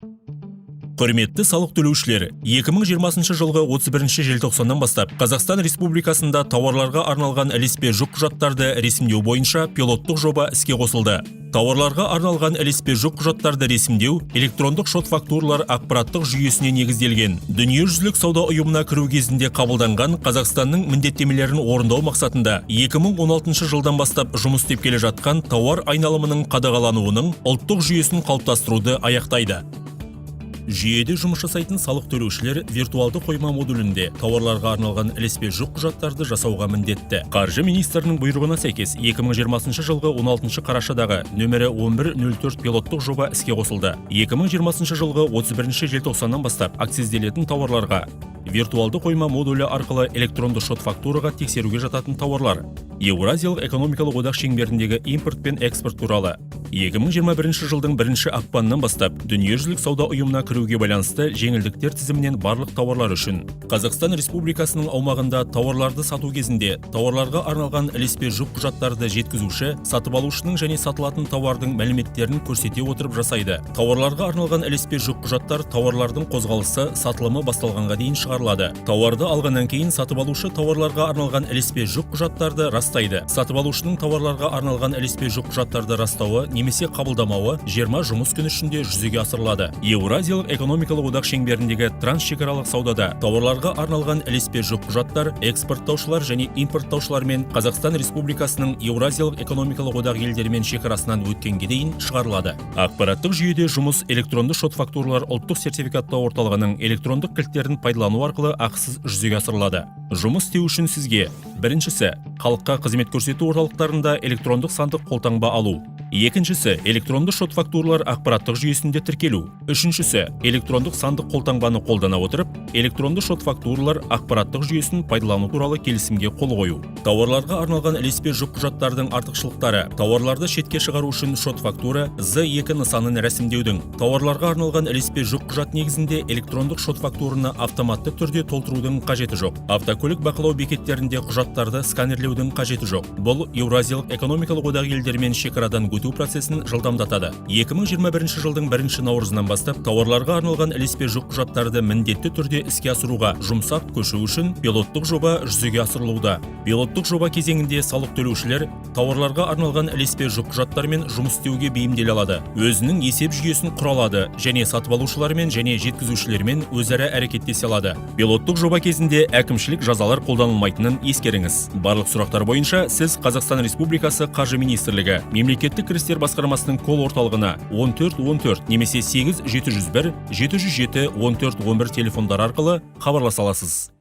Құрметті салық төлеушілер, 2020 жылғы 31 желтоқсаннан бастап Қазақстан Республикасында тауарларға арналған ілеспе жүкқұжаттарды ресімдеу бойынша пилоттық жоба іске қосылды. Тауарларға арналған ілеспе жүкқұжаттарды ресімдеу электрондық шот фактуралар ақпараттық жүйесіне негізделген. Дүниежүзілік сауда ұйымына кіру кезінде қабылданған Қазақстанның міндеттемелерін орындау мақсатында 2016 жылдан бастап жұмыс істеп келе жатқан тауар айналымының қадағалануының ұлттық жүйесін қалыптастыруды аяқтайды. Жүйеде жұмыс жасайтын салық төлеушілер виртуалды қойма модулінде тауарларға арналған ілеспе жүкқұжаттарды жасауға міндетті. Қаржы министрінің бұйрығына сәйкес 2020 жылғы 16 қарашадағы нөмірі 1104 пилоттық жоба іске қосылды. 2020 жылғы 31 желтоқсаннан бастап акцизделетін тауарларға виртуалды қойма модулі арқылы электронды шот фактураға тексеруге жататын тауарлар Еуразиялық экономикалық одақ шеңберіндегі импорт пен экспорт туралы 2021 жылдың бірінші ақпанынан бастап Дүниежүзілік сауда ұйымына кіруге байланысты жеңілдіктер тізімінен барлық тауарлар үшін Қазақстан Республикасының аумағында тауарларды сату кезінде тауарларға арналған ілеспе жүкқұжаттарды жеткізуші сатып алушының және сатылатын тауардың мәліметтерін көрсете отырып жасайды. Тауарларға арналған ілеспе жүкқұжаттар тауарлардың қозғалысы, сатылымы басталғанға дейін шығарылады. Тауарды алғаннан кейін сатып алушы тауарларға арналған ілеспе жүкқұжаттарды растайды. Сатып алушының тауарларға арналған ілеспе жүкқұжаттарды растауы немесе қабылдамауы 20 жұмыс күні ішінде жүзеге асырылады. Еуразиялық экономикалық одақ шеңберіндегі трансшекаралық саудада тауарларға арналған ілеспе жүкқұжаттар экспорттаушылар және импорттаушылармен Қазақстан Республикасының Еуразиялық экономикалық одақ елдерімен шекарасынан өткенге дейін шығарылады. Ақпараттық жүйеде жұмыс электронды шот фактуралар ұлттық сертификаттау орталығының электрондық кілттерін пайдалану арқылы ақысыз жүзеге асырылады. Жұмыс істеу үшін сізге: біріншісі, халыққа қызмет көрсету орталықтарында электрондық сандық қолтаңба алу; екіншісі, электронды шот фактуралар ақпараттық жүйесінде тіркелу; үшіншісі, электрондық сандық қолтаңбаны қолдана отырып, электронды шот фактуралар ақпараттық жүйесін пайдалану туралы келісімге қол қою. Тауарларға арналған ілеспе жүкқұжаттардың артықшылықтары: тауарларды шетке шығару үшін шот фактура З2 нысанын рәсімдеудің, тауарларға арналған ілеспе жүкқұжат негізінде электрондық шот фактураны автоматты түрде толтырудың қажеті жоқ. Автокөлік бақылау бекеттерінде құжаттарды сканерлеудің қажеті жоқ. Бұл Еуразиялық экономикалық одақ елдерімен шекарадан өту процесін жылдамдатады. 2021 жылдың бірінші наурызынан бастап тауарларға арналған ілеспе жүкқұжаттарды міндетті түрде іске асыруға жұмсақ көшу үшін пилоттық жоба жүзеге асырылуда. Пилоттық жоба кезеңінде салық төлеушілер тауарларға арналған ілеспе жүкқұжаттармен жұмыс істеуге бейімделе алады, өзінің есеп жүйесін құра алады және сатып алушылармен және жеткізушілермен өзара әрекеттесе алады. Пилоттық жоба кезінде әкімшілік жазалар қолданылмайтынын ескеріңіз. Барлық сұрақтар бойынша сіз Қазақстан Республикасы Қаржы министрлігі Мемлекеттік кірістер басқармасының колл орталығына 14 14 немесе 8 701 707 14 11 телефондары арқылы хабарласа аласыз.